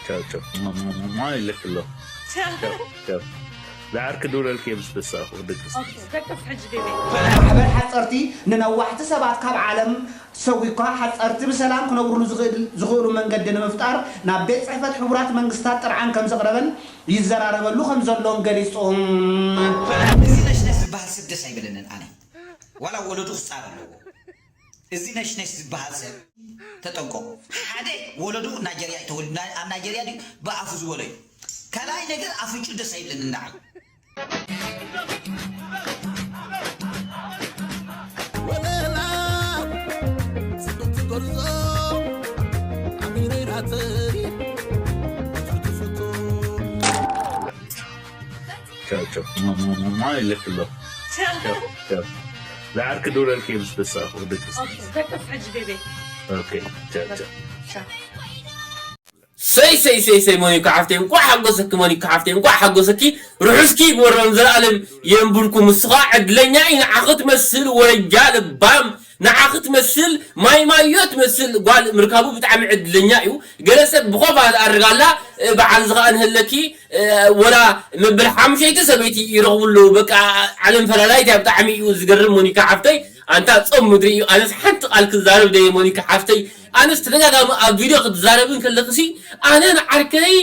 ቻው ቻው። ማ- ማ- ማ- ማ ይለክ ኣሎ። ቻው ቻው። ዳዓር ክድውለልክ እየ ምስ ተሳእኹ፣ ድቅስ። ደቅስ ሕጂ ቤቤ። ማሕበር ሓፀርቲ ንነዋሕቲ ሰባት ካብ ዓለም ሰጒግካ ሓፀርቲ ብሰላም ክነብሩሉ ዝኽእል- ዝኽእሉ መንገዲ ንምፍጣር ናብ ቤት ፅሕፈት ሕቡራት መንግስታት ጥርዓን ከም ዘቕረበን ይዘራረበሉ ከም ዘሎን ገሊፆም። እዚ ነሽነሽ ዝበሃል ሰብ ደስ ኣይበለንን ኣነ። ዋላ ወለዱ ክፃር ኣለዎ። እዚ ነሽነሽ ዝበሃል ሰብ ተጠንቀቑ። ሓደ ወለዱ ናይጀርያ እዩ ተወሊዱ። ናይ- ኣብ ናይጀርያ ድዩ ብኣፉ ዝበሎ እዩ። ካልኣይ ነገር ኣፍንጩ ደስ ኣይብለኒ ንዓይ። ቻው ቻው። ማ ይለክ ኣሎ። ቻው ቻው። ዳዓር ክድውለልክ እየ ምስ ተሳእኹ፣ ድቅስ። ደቅስ ሕጂ ቤቤ። ኦኬ ቻው ቻው። ሰይ ሰይ ሰይ ሰይ ሞኒካ ሓፍተይ፣ እንኳዕ ሓጎሰኪ ሞኒካ ሓፍተይ፣ እንኳዕ ሓጎሰኪ። ርሑስኪ ይግበሮ ንዘለኣለም የንብርኩም። ንስኻ ዕድለኛ እዩ፣ ንዓኺ ትመስል ወረጃ ልባም፣ ንዓኺ ትመስል ማይ ማዮ ትመስል ጓል ምርካቡ ብጣዕሚ ዕድለኛ እዩ። ገለ ሰብ ብኾፋ ዝኣርግ ኣላ፣ በዓል ዝኸኣ ንህለኪ፣ ወላ መበል ሓሙሸይቲ ሰበይቲ ይረኽቡ ኣለዉ። በቃ ዓለም ፈላላይት እያ። ብጣዕሚ እዩ ዝገርም ሞኒካ ሓፍተይ። ኣንታ ጾም ምድሪ እዩ። ኣነስ ሓንቲ ቃል ክዛረብ ደየ ሞኒካ ሓፍተይ። ኣነስ ተደጋጋሚ ኣብ ቪድዮ ክትዛረቢ እንከለኽሲ ኣነ ንዓርከይ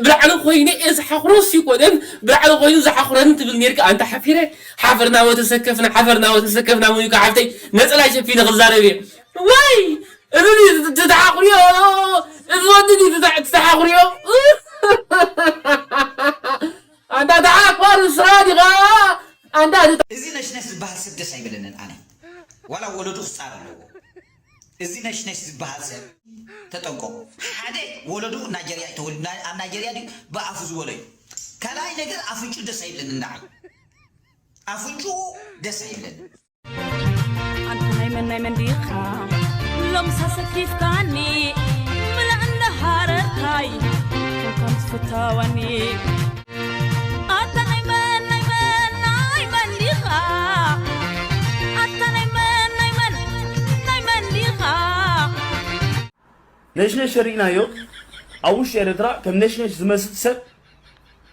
ብላዕሊ ኮይነ እየ ዝሓኽሮስ ይኮነን ብላዕሊ ኮይኑ ዝሓኽረኒ ትብል ነርካ። ኣንታ ሓፊረ ሓፈርና ወተሰከፍና ሓፈርና ወተሰከፍና ሞኒካ ሓፍተይ። ነፀላ ሸፊነ ክዛረብ እየ። ወይ እዚ ድዩ ትተሓኽርዮ? እዚ ወዲ ድዩ ትተ- ትተሓኽርዮ? ኣንታ ተሓኳር ንስኻ ዲኻ? ኣንታ እቲ እዚ ነሽነሽ ዝበሃል ሰብ ደስ ኣይበለንን ኣነ። ዋላ ወለዱ ክፃር ኣለዎ። እዚ ነሽነሽ ዝበሃል ሰብ ተጠንቀቑ። ሓደ ወለዱ ናይጀርያ እዩ ተወሊዱ። ናይ- ኣብ ናይጀርያ ድዩ ብኣፉ ዝበሎ እዩ። ካልኣይ ነገር ኣፍንጩ ደስ ኣይብለንን ንዓይ። ኣፍንጩ ደስ ኣይብለንን። ኣንታ ናይ መን ናይ መን ዲኻ ሎምሳ ሰኪፍካኒ ምልእ እንዳ ሃረርካይ ከም ትፍተወኒ ኣታ ናይ መን ናይ መን ናይ መን ዲኻ ኣታ ናይ መን ናይ መን ናይ መን ዲኻ ነሽነሽ ርኢናዮ ኣብ ውሽጢ ኤርትራ ከም ነሽነሽ ዝመስል ሰብ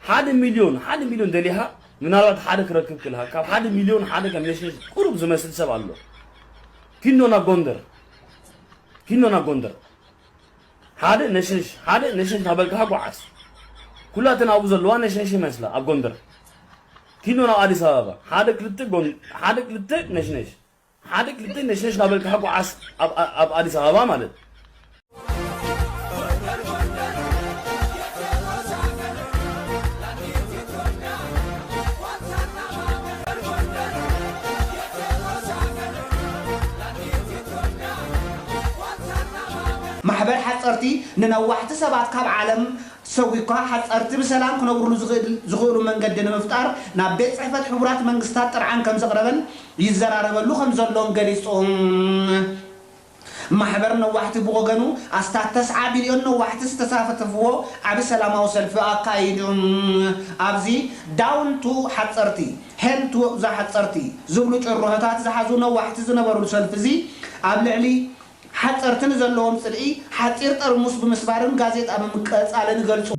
ሓደ ሚልዮን ሓደ ሚልዮን ደሊኻ ምናልባት ሓደ ክረክብ ክልካ ካብ ሓደ ሚልዮን ሓደ ከም ነሽነሽ ቁሩብ ዝመስል ሰብ ኣሎ። ኪኖ ናብ ጎንደር ኪኖ ናብ ጎንደር ሓደ ነሽነሽ ሓደ ነሽነሽ ናበልካ ጓዓዝ ኩላተን ኣብኡ ዘለዋ ነሽነሽ ይመስላ ኣብ ጎንደር ኪኖ ናብ ኣዲስ ኣበባ ሓደ ክልተ ጎን ሓደ ክልተ ነሽነሽ ሓደ ክልተ ነሽነሽ ናበልካ ጓዓዝ ኣብ ኣብ ኣዲስ ኣበባ ማለት ማሕበር ሓፀርቲ ንነዋሕቲ ሰባት ካብ ዓለም ሰጒግካ ሓፀርቲ ብሰላም ክነብሩሉ ዝኽእል- ዝኽእሉ መንገዲ ንምፍጣር ናብ ቤት ፅሕፈት ሕቡራት መንግስታት ጥርዓን ከም ዘቕረበን ይዘራረበሉ ከም ዘሎን ገሊፆም። ማሕበር ነዋሕቲ ብወገኑ ኣስታት ተስዓ ቢልዮን ነዋሕቲ ዝተሳተፍዎ ዓቢ ሰላማዊ ሰልፊ ኣካይዱ። ኣብዚ ዳውን ቱ ሓፀርቲ፣ ሄል ቱ ዘሓፀርቲ ዝብሉ ጭርሖታት ዝሓዙ ነዋሕቲ ዝነበሩሉ ሰልፊ እዚ ኣብ ልዕሊ ሓፀርቲ ንዘለዎም ፅልኢ ሓፂር ጠርሙስ ብምስባርን ጋዜጣ ብምቅፃልን ይገልፁ።